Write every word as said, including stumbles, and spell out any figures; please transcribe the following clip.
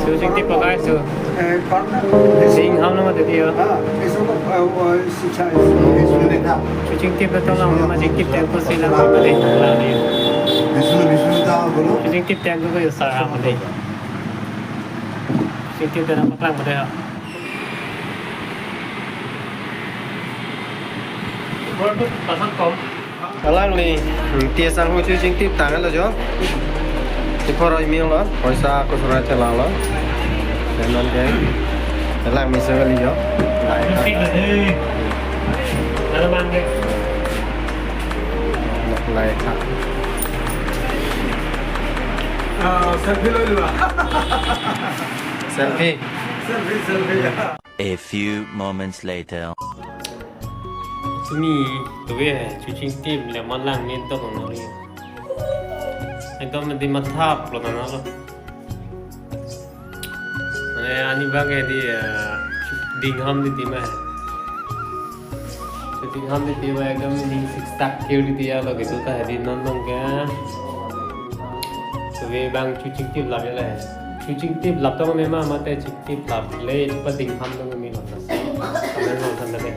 Su chingtip pakai su. Eh, partner, this Ding ham lo mati dia. Ah, it's not a, uh, uh, it's a, it's a, Chingtip na tong lang ma chingtip tang ko sila ma de. Bisu, bisu ta bolo. Chingtip tang ko ko sar ham de. Chingtip tang paklang ma de. Bor tu pasang kom. Alangli, hmm, T S Sangho chu chingtip tanglo jo. Ti phoroi milo, poisa kusura chelalo. Denon ke. Alangli se kali jo. Lai kha. Ada mang ke. Lai kha. Ah, selfie lo dulu. Selfie. Selfie, selfie. A few moments later. Tumi, tumi, eh, chu chingtip le man lang min to bang nori. Ekdom di mathap lo na lo. Mane ani bang eh di, eh, ding ham di tima. Ding ham di tima ekdom ning sik tak kir di tia lo gitu ta di non dong ke. Tumi bang chu chingtip lap ya le. Chu chingtip lap to me ma mate chingtip lap le pa ding ham dong mi lo na. Kamen lo san na de.